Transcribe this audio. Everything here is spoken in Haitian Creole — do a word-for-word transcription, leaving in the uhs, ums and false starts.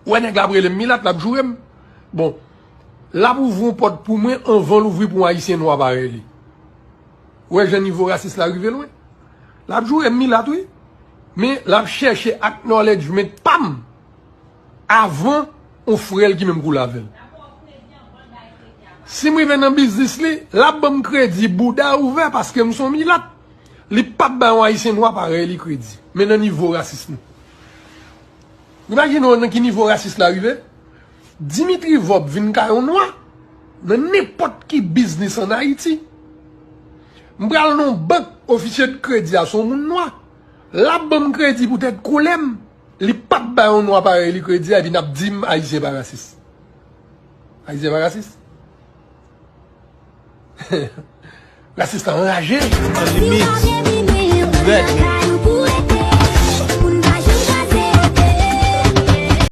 Ou wè nèg la ap rele m milat, l ap joure m. Bon, l ap ouvri yon pòt pou mwen anvan l ouvri pou yon ayisyen nwa parèy li. Ou wè jan nivo rasis la rive lwen? L ap joure m milat, wi. Men l ap chèche acknowledgement pa m avan yon frè l ki menm koulè avè l. Si m rive nan biznis li, l ap ban m kredi bouda ouvè paske m se yon milat. Li p ap bay yon ayisyen nwa parèy li kredi. Men nan nivo rasis nou. Imajine w nan ki nivo rasis la rive. Dimitri Vorbe vin ka yon nwa nan nenpòt ki biznis ann Ayiti. M pral nan yon bank, ofisye de kredi a se yon moun nwa. L ap ban m kredi poutèt koulè m. Li p ap bay yon nwa parèy li kredi a, epi n ap di m Ayisyen pa rasis. Ayisyen pa rasis. Rasis la anraje. An limit. Rèd, men.